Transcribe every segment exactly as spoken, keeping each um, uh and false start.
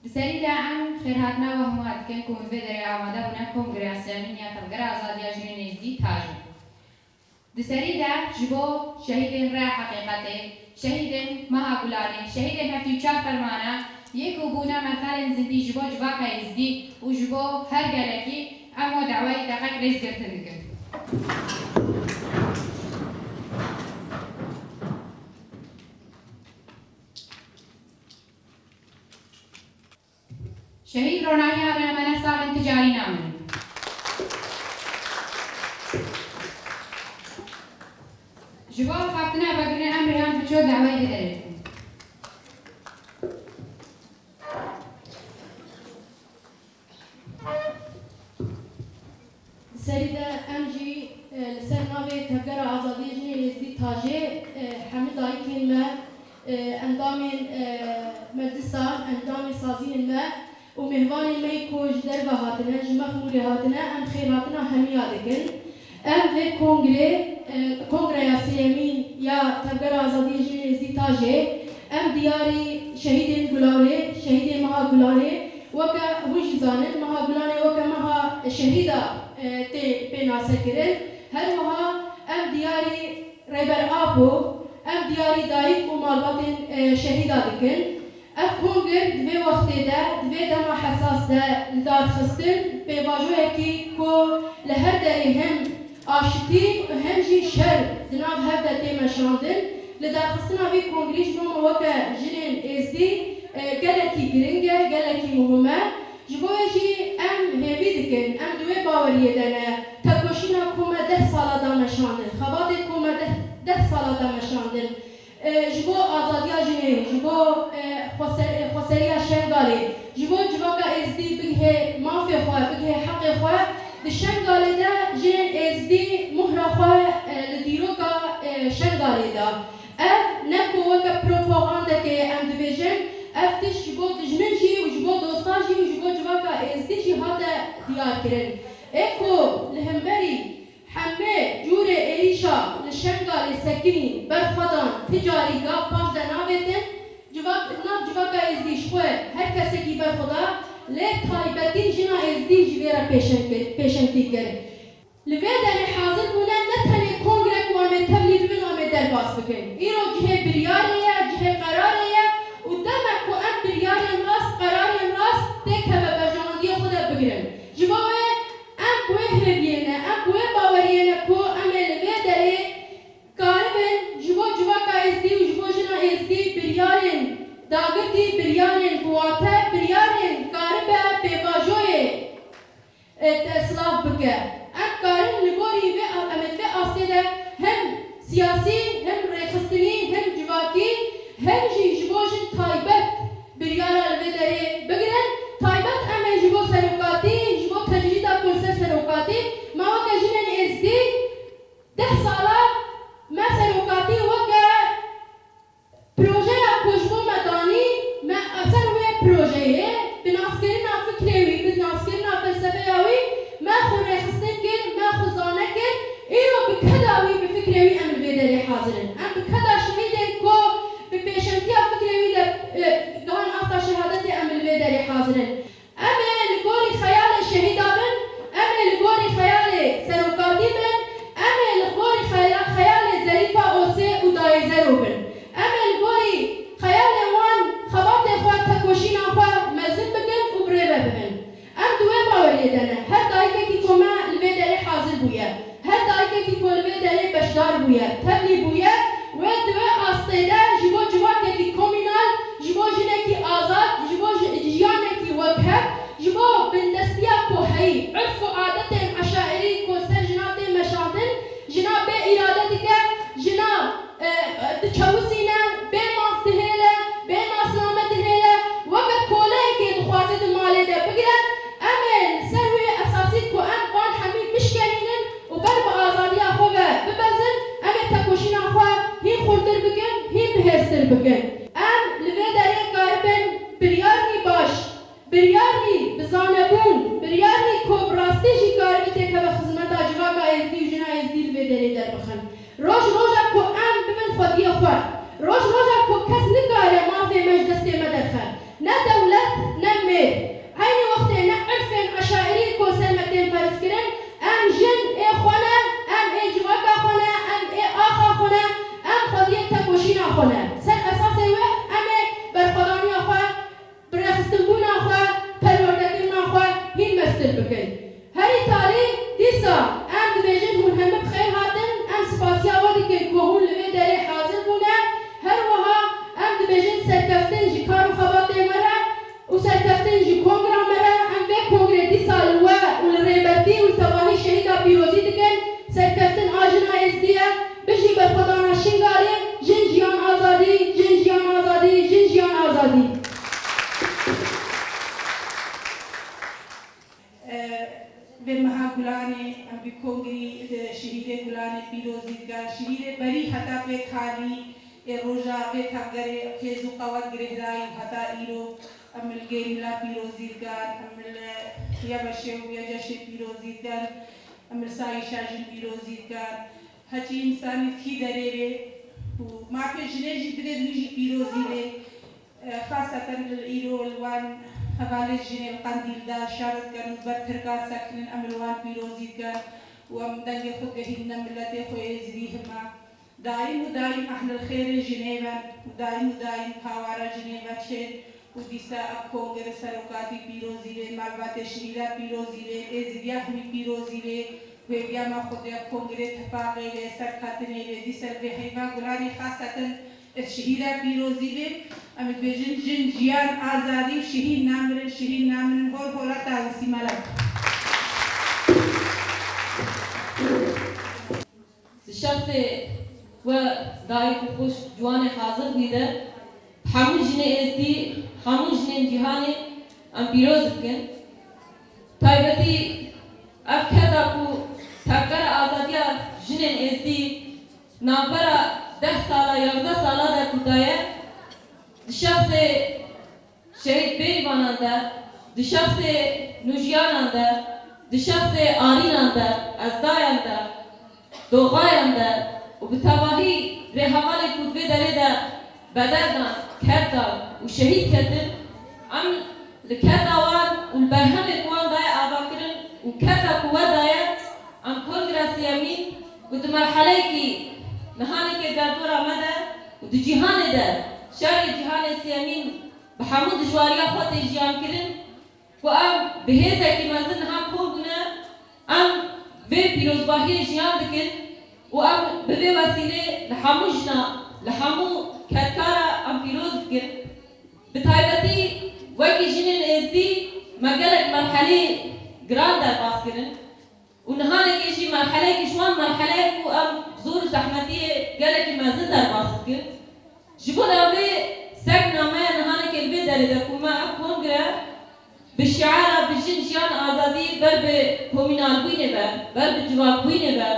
Di serî de em xêrhatina we hemû dikin ku hûn vê derê amade bûne Kongreya Sêyemîn ya Tevgera Azadiya Jinên Êzdî, TAJê. Di serî de ji bo şehîdên Rêya Heqîqetê, şehîdên Meha Gulanê, şehîdên heftê û çar Fermana yê ku bûne metelên zindî ji bo civaka Êzdî û ji bo her gelekî, em we dawayî deqek rêzgirtin dikin. Şehîd Ronahiya Rênemene sax in, ti carî namînin. Ji bo axaftina vegerîna em Rêhan Biço dawayî vê derê dikin. Di serî de em jî, e, li ser navê Tevgera Azadiyê Jinên Êzdî, TAJê, e, hemî dayikên me, e, endamên, e, meclisan, endamên saziyên me û mêvanên me ku ji derve hatine, ji Mexmûrê hatine, em xêrhatina hemiya dikin. Em vê kongrê, e, Kongreya Sêyemîn ya Tevgera Azadiyê Jinên Êzdî, TAJê, em diyarî şehîdên Gulanê, şehîdê Meha Gulanê, weke hûn jî zanin, Meha Gulanê weke meha şehîda, e, tê pênasekirin. Her wiha em diyarî Rêber Apo, em diyarî dayik û malbatên, e, şehîda dikin. Ev kongir di vê wextê de, di vê dema hesas de li dar xistin, pêvajoyekî ku li her derê hem aşitî û hem jî şer di nav hev de tê meşandin. Lidarxistina vî kongrî ji bo me weke jinên êzdî, e, gelekî giring e, gelekî muhim e. Ji bo wê jî em hêvî dikin, em di wê baweriyê de ne, tekoşîna ku me deh sala da meşandin, xebatê ku me deh, deh sala da meşandin, e, ji bo azadiya jinê, ji bo, e, xweser-, e, xweseriya Şengalê, ji bo civaka êzdî bigihê mafê xwe, bigihê heqê xwe, di Şengalê de jinên êzdî muhra xwe, e, li dîroka, e, Şengalê da. Ev ne ku weke propagandekê em dibêjin, ev tişt ji bo dijmin jî û ji bo dostan jî û ji bo civaka êzdî jî hate diyarkirin. Ê ku li hemberî hemê cûrê êrîşa li Şengalê sekinî, berxwedan, ti carî gav paş de navêtin, civak-, nav civaka êzdî ji xwe her kesekî berxweda, lê taybetî jina êzdî ji vê re pêşeng-, pêşengtî kir. Li vê derê hazir bûne ne tenê kongrek ku em ê tevlî bibin û em ê derbas bikin. Îro cihê biryarê ye, cihê qerarê ye û demek ku em biryarên rast, qerarên rast têkeve berjewendiyê xwe de bigirin. Ji bo wê em bi wê hêviyê ne, em bi wê baweriyê ne ku em ê li vê derê karibin ji bo civaka êzdî û ji bo jina êzdî biryarên dagirtî, biryarên bi wate, biryarên karibe pêvajoyê e, te silav bike. Em karin li gorî vê, em ê vê astê de hem siyasî, hem rêxistinî, hem civakî, hem jî ji bo jin taybet biryara li vê derê bigirin. Taybet em ê ji bo serokatî, ji bo tecrîda ku li ser serokatî, me weke jinên êzdî deh sala me serokatî weke Projeya ku ji bo me danî, me ser wê projeyê, bi naskirina fikrê wî, bi naskirina felsefeya wî, me xwe rêxistin kir, me xwe zane kir, îro bi keda wî, bi fikrê wî em li vê derê hazir in. Em bi keda şehîdên ku bi pêşengtiya fikrê wî de, e, gihan asta şehadetê em li vê derê hazir in. Em ê li gorî xeyalê şehîda bin, em ê li gorî xeyalê serokatî bin, em ê li gorî xeya-, xeyalê Zerîfa Osê û Dayê Zero bin. Em ê li gorî xeyalê wan xebatê xwe, tekoşîna xwe mezin bikin û bi rê ve bibin. Em di wê baweriyê de ne. Her dayikekî ku me li vê derê hazir bûye. Her dayikekî ku li vê derê beşdar bûye, tevlî bûye, wê di wê astê de ji bo civakekî komînal, ji bo jinekî azad, ji bo ji-, jiyanekî wekhev, ji bo bindestiya ku heyî, urf û adetê Roj roja ku em bibin xwediyê xwe. Roj roja ku kes nikare mafê me ji destê me derxe. Ne dewlet, ne mêr. Eynî wextê ne irfên eşairî ku ser me tên ferz kirin, em jin ê xwe ne, em ê civaka xwe ne, em ê axa xwe ne, em xwediyê tekoşîna xwe ne. Ser esasê wê em ê berxwedaniya xwe, birêxistinbûna xwe, perwerdekirina xwe hîn mestir bikin. Herî talî, dîsa em dibêjin hûn hemû bi xêr hatin, em spasiya we dikin ku hûn li vê derê hazir bûne. Her wiha em dibêjin serkeftin ji kar û xebatê me re û serkeftin ji kongra me re. Em vê kongrê dîsa li we û li Rêbertî û li tevahî şehîda pîrozî dikin. Serkeftin a jina Êzdî ye. Bijî berxwedana Şingalê, jin jiyan azadî, jin jiyan azadî, jin jiyan azadî. Vê meha Gulanê, em bi kongrî, e, şehîdê Gulanê pîrozî dikin. Şehîdê berî heta pêk halî, ê roja vê tevgerê hêz û qewet girêdayî û heta îro em li gêrî mila pîrozî dikin. Em li Yebeşê û Yecaşê pîrozî dikin. Em li Sayîşa jin pîrozî dikin. Heçî însanî kî derê bê û mafê jinê jî bidê, wî jî pîrozî bê. Xaseten li îro li wan hevalê jinê li Qendîl de şer dikin û ber Tirkan sekinin, em li wan pîrozî dikin û em dengê xwe gehînine miletê xwe êzidî hima. Daîm û daîm ehlil xêrê jinê ben û daîm û daîm hawara jinê veçên û dîsa ev kongre serokatî pîrozî bê, malbatê şehîda pîrozî bê, êzidiya hemî pîrozî bê. Hêviya me Xwedê kongre tefaqê bê, serketinê bê, dîsa vê heyva Gulanê xaseten Ev şehîda pîrozî bê, em dibêjin jin, jiyan, azadî û şehîd namirin, şehîd namirin, hol hola tawîsî mele. Di şexsê we dayik û xwişk ciwanê hazir bûyî de, hemû jinê êzdî, hemû jinên cîhanê em pîroz dikin. Taybetî ev keda ku tevgera azadiya jinên êzdî navbera deh sala, yazdeh sala de ku daye, di şexsê şehîd Bêrîvanan de, di şexsê Nûjiyanan de, di şexsê Arînan de, Ezdayan de, Doxayan de û bi tevahî rêhevalê ku di vê derê de bedel dan, ked dan û şehîd ketin, em li keda wan û li berhemê ku wan daye avakirin û keda ku we daye, em kongra siyemîn ku di merheleyekî nihanekê derdora me de û di cîhanê de şerê cîhanê siyemîn bi hemû dijwariya xwe tê jiyankirin, ku em bi hêzekî mezin niha kom bûne, em vê pîrozbahiyê jiyan dikin û em bi vê wesîlê li hemû jina, li hemû kedkara em pîroz dikin. Bi taybetî wekî jinên êzdî me gelek merhelê giran derbas kirin. Û nihanekê jî merheleyekî ji wan merheleyek ku em zor û zehmetiyê gelekî mezin derbas dikin. Ji bo navê sekna me ya nihanekê li vê derê de ku me ev kongre bi şiara bi jin, jiyan, azadî ber bi komînalbûyînê be, ber bi civakbûyînê be,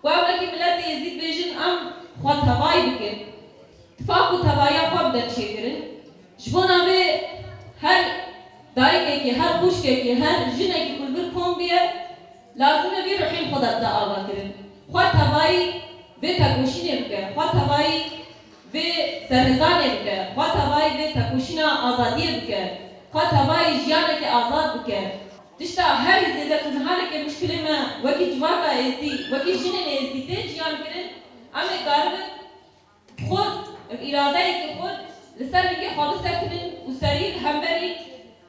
ku em wekî miletê êzdî dibêjin em xwe tevayî bikin. Tifaq û tevahiya xwe bide çêkirin. Ji bo navê her dayikekê, her xwişkekê, her jinekî ku li vir kom bûye, lazim e vî ruhî li xwe de bide avakirin. Xwe tevayî vê tekoşînê bike, xwe tevayî vê serhildanê bike, xwe tevayî vê tekoşîna azadiyê bike, xwe tevayî jiyanekî azad bike. Tişta herî zêde ku nihanekê muşkilê me wekî civaka êzdî, wekî jinên êzdî tên jiyan kirin, em ê karibin xurt, bi îradeyekî xurt li ser lingê xwe bisekinin û serî li hemberî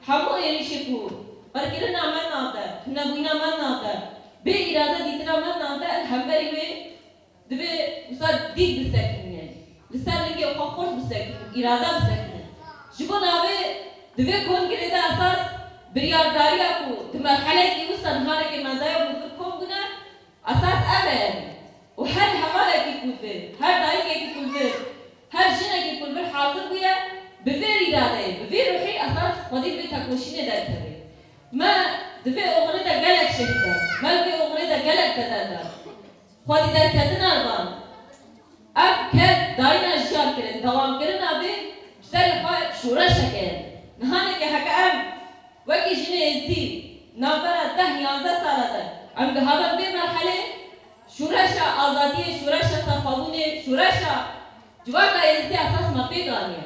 hemû êrîşê ku qirkirina me nav de, tunebûyîna me nav de, bê îrade dîtina me nav de, li hemberî wê divê wisa dîk bisekinin, yanî li ser lingê xwe xurt bisekinin, îrade bisekinin. Ji bo navê di vê kongrê de esas biryardariya ku di merheleyekî wisa nihanekê me daye û li vir kom bûne, esas ev e, yanî. Û her hevalekî ku li vir, her dayikekî ku li vir, her jinekî ku li vir hazir bûye, bi vê îradeyê, bi vê ruhî esas xwedî li vê tekoşînê derkeve. Me di vê oxirê de gelek şehîd da, me li vê oxirê de gelek bedel da. Xwedî derketina van, ev ked dayîna jiyan kirin, dewamkirina vê bi serê xwe şoreşeke ye. Nihaneke heke em wekî jinê êzdî navbera deh yanzdeh sala de em gihavin vê merhelê, Şoreşa azadiyê, şoreşa serxwebûnê, şoreşa civaka Êzidî esas me pê daniye.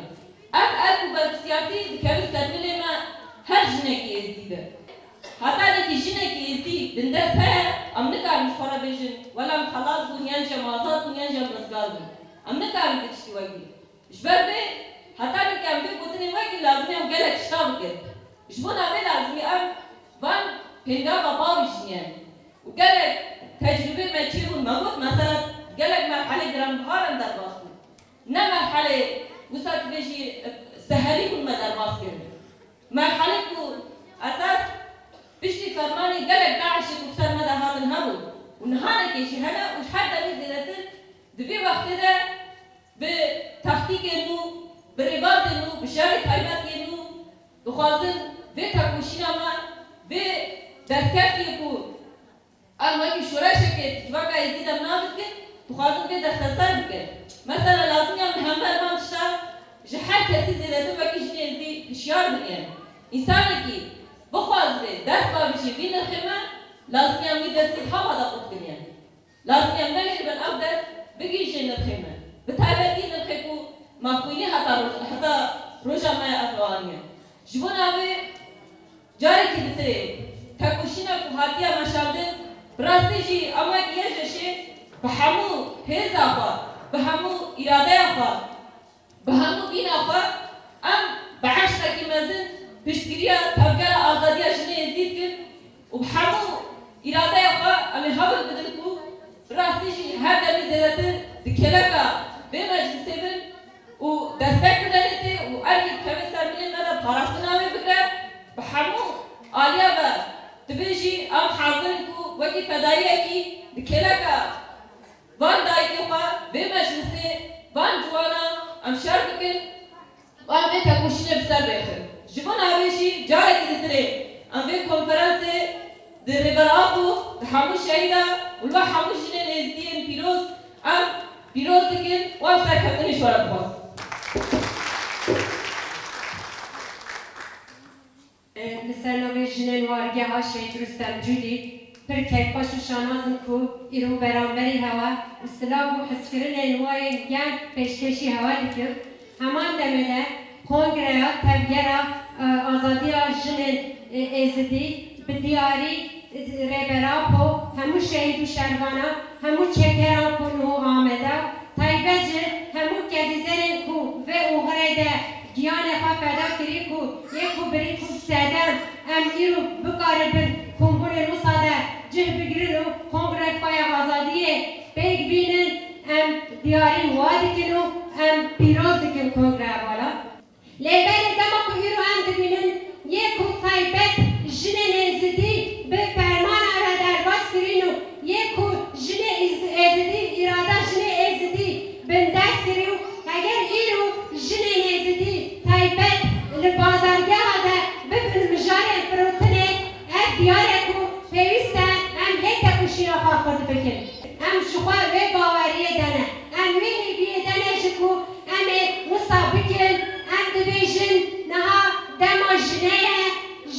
Ev erk û berpirsiyartî dikeve ser milê me her jinekî Êzidî be. Hetanî ku jinekî Êzidî bindest heye, em nikarin ji xwe re bêjin, wela em xelas bûn, yan jî em azad bûn, yan jî em rizgar bûn. Em nikarin tu tiştî wekî. Ji ber vê, hetanî ku em vê gotinê wekî lazimî em gelek tişta bikin. Ji bona vê lazimî em van pêngava bavî jî yên. Û gelek tecrûbê me çêbûn, me got, mesela gelek merhelê giranbihar em derbas bûn. Ne merhelê wisa tu bêjî seherî bûn me derbas kirin. Merhelê ku esas piştî fermanê gelek DAIŞê ku ser me de hatin hebûn û nihanekê jî hene û ji her demê zêdetir di vê wextê de bi taktîkên nû, bi rêbazên nû, bi şerê taybet yên nû dixwazin vê tekoşîna me, vê destkeftiyê ku em wekî şoreşekê civaka Êzidî de nav dikin, dixwazin vê desteser bikin. Mesela lazim ya min hember van tişta ji her kesî zêdetir wekî jinê Êzidî hişyar bin yên. Însanekî bixwaze dest bavêje vî nirxê me, lazim ya em wî destî hava de qut bin yên. Lazim e em negeribin ev dest bigihîje nirxê me. Bi taybetî nirxê ku me xwînî heta roj-, heta roja me ya ev aniye. Ji bona vê carekî ditirê tekoşîna ku hatiye meşandin, bi rastî jî em wek YJŞ'ê bi hemû hêza xwe, bi hemû îradeya xwe, bi hemû bîna xwe em bi eşqekî mezin piştgiriya Tevgera Azadiya Jinê Êzidî dikin û bi hemû îradeya xwe em ê hewl bidin ku bi rastî jî her demê zêdetir di kêleka vê meclisê bin û destek bide tê û erkê dikeve ser milê me de parastina wê bike. Bi hemû aliya ve divê jî em hazir in ku wekî fedayiyekî di kêleka van dayikê xwe, vê meclisê, van ciwana em şer bikin û em vê tekoşînê bi ser bêxin. Ji bona vê jî carekî ditirê em vê konferansê di Rêber Apo, di hemû şehîda û li we hemû jinên Êzidiyên pîroz em pîroz dikin û em serkeftinê ji we re dixwazin. Li ser navê jinên Wargeha Şehîd Rustem Cûdî pir keyfxweş û şanaz in ku îro beramberî hewe û silav û hizkirinên we yên germ pêşkêşî hewe dikim. Heman demê de Kongreya Tevgera, e, Azadiya Jinên, e, Êzidî bi diyarî, e, Rêber Apo, hemû şehîd û şervana, hemû çekeran ku niho Ameda, taybet ji hemû kezîzerên ku vê oxirê de giyanê xwe feda kirî ku yê ku birî ku sedem em îro bikaribin kombûnê wisa de cih bigirin û Kongreya Azadiyê pêk bînin, em diyarî wa dikin û em pîroz dikin Kongreya Vala. Lê berê dema ku îro em dibînin yê ku taybet jinên Êzidî bi fermana re derbas kirîn û yê ku jinê Êz-, Êzidî, îrada jinê Êzidî bindest kirî û heger îro jinên Êzidî taybet li bazargeha de bibin mijarên firotinê, ev diyar e ku pêwîst e em hê tekoşîna xwe xurt bikin. Em ji xwe vê baweriyê de ne. Em wê hêviyê de ne jî ku em ê wisa bikin, em dibêjin niha dema jinê ye,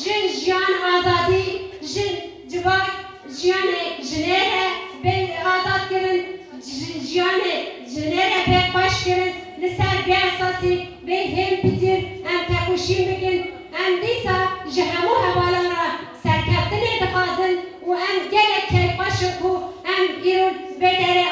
jin, jiyan, azadî, jin, civak, jiyanê jinê re bê azad kirin, ji-, jiyanê jinê re bê xweş kirin, li ser vê esasî vê hêm pîtir em tekoşîn bikin. Em dîsa ji hemû hevalan re serkeftinê dixwazin û em gelek keyfxweş in ku em îro vê derê